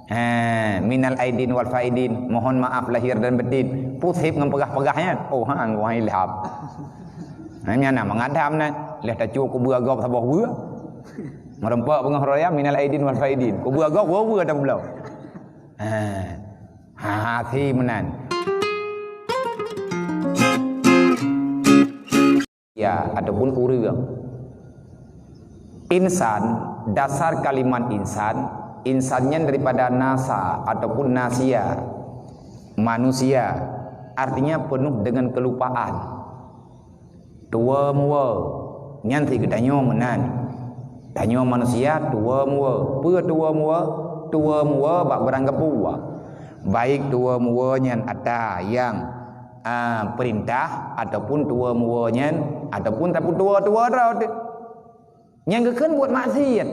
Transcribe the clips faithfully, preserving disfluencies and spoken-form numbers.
Ha, minal aidin wal faidin, mohon maaf lahir dan batin. Pusép ngon peugah-peugah nyan. Oh, ha, ngon ilham. Ha, nyan na mangadam na. Leh tacue kubeue gob saboh beue. Meureumpok beungoh raya minal aidin wal faidin. Kubeue gob beue-beue dah pulo. Ha. Ha, hati meunan. Ya, ataupun ureuëng. Insan, dasar kalimat insan, insan nyan daripada nasa ataupun nasia, manusia, artinya penuh dengan kelupaan. Tuwoe muwoe, nyan sit geutanyoe meunan. Tanyoe manusia tuwoe muwoe. Peue tuwoe muwoe? Tuwoe muwoe bak barang geupeue. Baik tuwoe muwoe nyan ata nyang ah, peurintah ataupun tuwoe muwoe nyan, ataupun tapeutuwoe-tuwoe droe teuh. Nyang geukheun buet maksiet.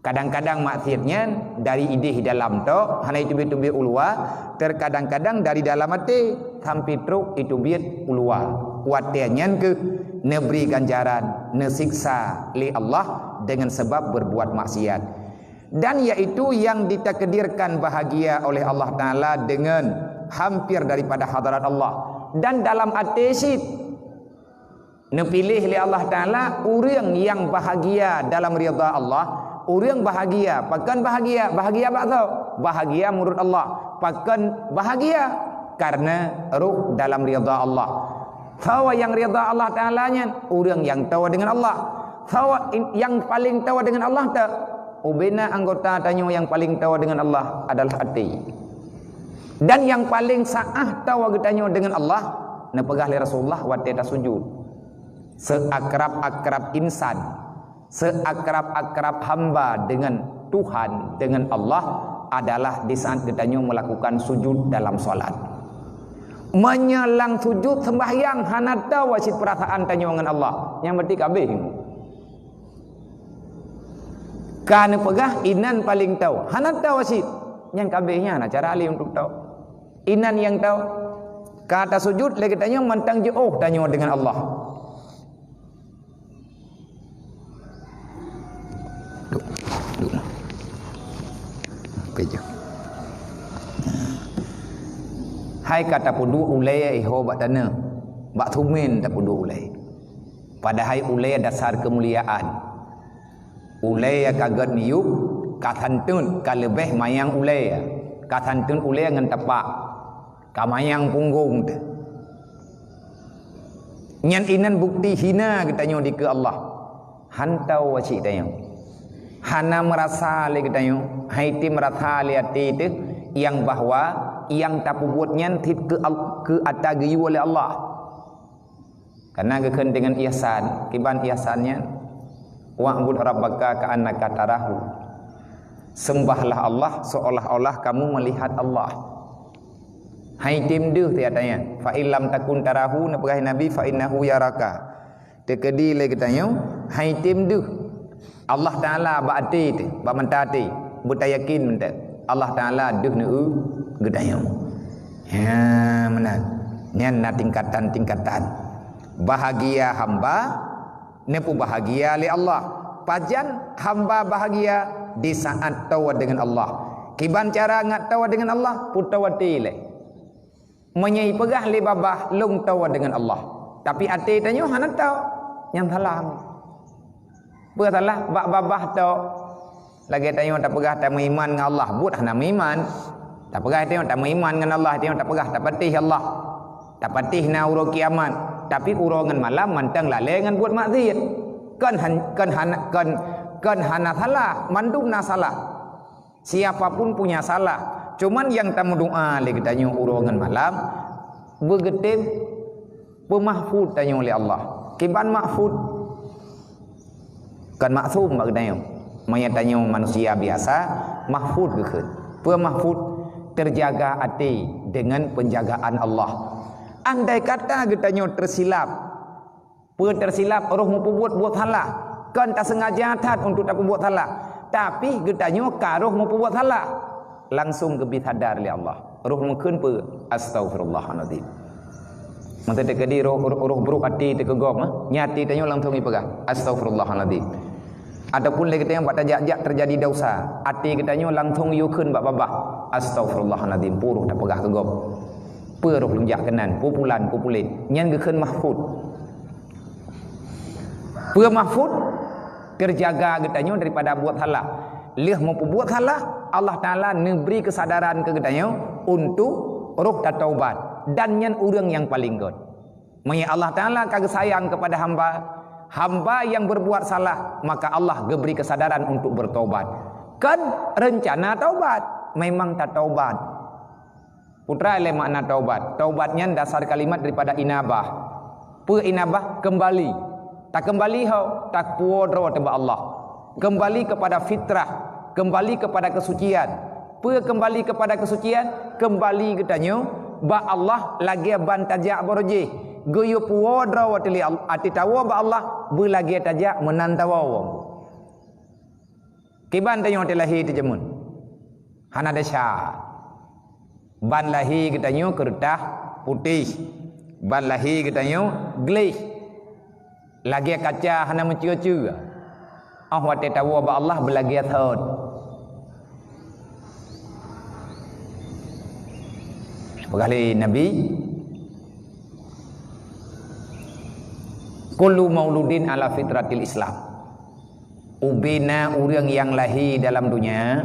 Kadang-kadang maksiet nyan dari idéh dalam tok, hana iteubiet-teubiet u luwa, terkadang-kadang dari dalam até sampai trok iteubiet u luwa. Watée nyan keuh neubri ganjaran, neusiksa lé Allah dengan sebab berbuat maksiat. Dan yaitu yang ditakdirkan bahagia oleh Allah Ta'ala dengan hampir daripada hadarat Allah. Dan dalam até cit, neupiléh lé Allah Ta'ala ureuëng nyang bahagia dalam ridha Allah, ureuëng bahagia, pakon bahagia, bahagia bak soe? Bahagia meunurot Allah, pakon bahagia? Karena roh dalam ridha Allah. Soe nyang ridha Allah Ta'ala nyan? Ureuëng nyang toe deungon Allah. Soe in-, nyang paleng toe deungon Allah teuh? Ubena anggota tanyoe nyang paleng toe deungon Allah adalah até. Dan nyang paleng saah toe geutanyoe deungon Allah, neupeugah lé Rasulullah watée tasujud. Seakrab-akrab insan, seakrab-akrab hamba dengan Tuhan, dengan Allah adalah di saat geutanyoe melakukan sujud dalam salat. Meunyoe lam sujud sembahyang hana toe cit peurasaan tanyoe ngon Allah, nyan berarti ka abéh. Ka neupeugah inan paleng toe, hana toe cit. Nyan ka abéh nyan, hana cara lé untuk toe. Inan nyang toe. Ka tasujud lé geutanyoe mantong jiôh tanyoe deungon Allah. Duek, duek. Oke, jom. Hai ka tapeuduek ulée iho bak taneuk, bak sumen tapeuduek ulée. Padahai ulée dasar keumuliaan. Ulée ka gét miyueb, ka santeut, ka leubeh manyang ulée. Ka santeut ulée ngon tapak, ka manyang punggong teuh. Nyan inan bukti hina geutanyoe dikeue Allah. Hana toe cit tanyoe. Hana meurasa lé geutanyoe, hai tém meurasa lé até teuh nyang bahwa nyang tapeubuet nyan cit keu al-, keu ata geuyue lé Allah. Karena geukheun deungon ihsan, kiban ihsan nyan, "Wa'bud rabbaka ka'annaka tarahu." Sembahlah Allah seolah-olah kamu melihat Allah. Hai tém deuh tiatanya, "Fa illam takun tarahu," neupeugah Nabi, "fa innahu yaraka." Teukeudi lé geutanyoe, hai tém deuh. Allah Ta'ala bak até teuh, bak mata até, beutayakin mantong Allah Ta'ala deuh neu geutanyoe. Ha, meunan. Nyan na tingkatan-tingkatan. Bahagia hamba, neupeubahagia lé Allah. Pajan hamba bahagia di saat toe deungon Allah. Kiban cara ngat toe deungon Allah, peutoe até lé. Meunyoe ipeugah lé babah lôn toe deungon Allah, tapi até tanyoe hana toe, nyan salah. Peue salah? Bak babah toe. Lagée tanyoe tapeugah tameuiman ngon Allah, buet hana meuiman. Tapeugah tanyoe tameuiman ngon Allah, tanyoe tapeugah tapatéh Allah. Tapatéh na uroe kiamat, tapi uroe ngon malam mantong lalée ngon buet maksiet. Kon han-, kon hana, kon, kon hana salah, mandum na salah. Siapa pun punya salah. Cuman nyang tameudoa lé geutanyoe uroe ngon malam, beugeutem peumahfud tanyoe lé Allah. Kiban mahfud? Kon maksum bak geutanyoe. Meunyoe tanyoe manusia biasa, mahfud geukheun. Peue mahfud? Terjaga até dengan penjagaan Allah. Andai kata geutanyoe teusilap, Peue teusilap, roh meupeubuet buet salah. Kon taseungaja that untuk tapeubuet salah. Tapi geutanyoe ka roh meupeubuet salah. Langsung geubri sadar lé Allah. Roh meukheun peue? Astaghfirullahalazim. Masa teukeudi roh, roh, roh brok até teukeugom, eh? Nyan até tanyoe langsung ipeugah, "Astaghfirullahalazim." Ataupun lé geutanyoe bak tajak-jak teujadi desya, até geutanyoe langsong yue kheun bak babah, "Astaghfirullahalazim," pue roh tapeugah keu gob. Pue roh lôn jak keunan, pue pulan, pue pulen. Nyan geukheun mahfud. Pue mahfud? Teujaga geutanyoe daripada buet salah. Lheueh meupeubuet salah, Allah Taala neubri keusadaran keu geutanyoe untuk roh tataubat. Dan nyan ureuëng nyang paleng gét. Meunyoe Allah Taala ka geusayang keupada hamba, hamba nyang berbuat salah, maka Allah geubri keusadaran untuk bertaubat. Kan reuncana taubat, memang tataubat. Peue treuk lé makna taubat? Taubat nyan dasar kalimat daripada inabah. Peue inabah? Keumbali. Takeumbali ho, tapuwoe droe teuh bak Allah. Keumbali keupada fitrah, keumbali keupada keusucian. Peue keumbali keupada keusucian? Keumbali geutanyoe bak Allah lagée ban tajak barô jih. Geuyue puwoe droe teuh lé Allah, até tawoe bak Allah beulagée tajak meunan tawoe. Kiban tanyoe teuh lahé teuh jameun? Hana desya. Ban lahé geutanyoe keureutah putéh. Ban lahé geutanyoe gleh. Lagée kaca hana meucue-cue. Óh watée tawoe bak Allah beulagée thot. Peugah lé Nabi, "Kullu mauludin ala fitratil Islam." Ubena ureuëng nyang lahé dalam donya,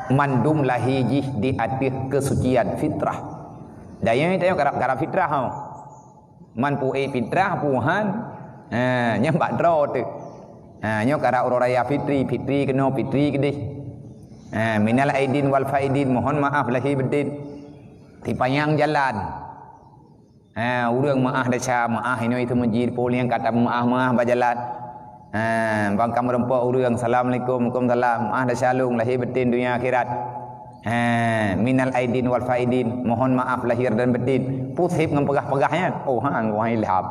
mandum lahé jih di ateueh keusucian fitrah. Dayeuh tanyoe karab-karab fitrah, ho. Man pue fitrah, pue han. Ha, nyan bak droe teuh. Ha, nyoe karab uroe raya fitri, fitri keunoe, fitri keudeh. Ha, minal aidin wal faidin, mohon maaf lahé batin. Sipanyang jalan. Ha, ureuëng meuáh desya, meuáh inoe itu meujid, puléng kata meuáh-meuáh bak jalan. Ha, bang ka meurumpok ureuëng, "Assalamualaikum." "Waalaikumsalam." Meuáh desya lôn, lahé batin donya akhirat. Ha, minal aidin wal faidin, mohon maaf lahir dan batin. Pusép ngon peugah-peugah nyan. Oh, ha, ngon ilham.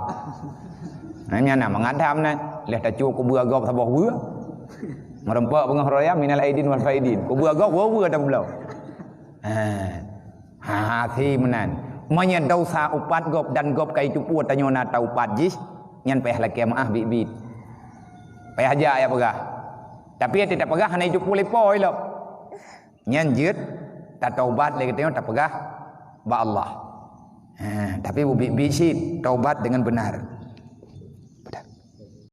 Ha, nyan na mangat tham na. Lheueh tacue kubeue gob saboh beue. Meurumpok beungoh raya minal aidin wal faidin. Kubeue gob dua beue tabloe. Ha. Ha, hase meunan. Meunyoe desya upat gob dan gob ka jiteupeue tanyoe na taupat jih, nyan payah lakée meuáh biet-biet. Payah jak jak peugah. Tapi até tapeugah hana jiteupeue lé Po ilok. Nyan jeuet tataubat lé geutanyoe tapeugah bak Allah. Ha, tapi beubiet-biet cit, taubat dengan benar.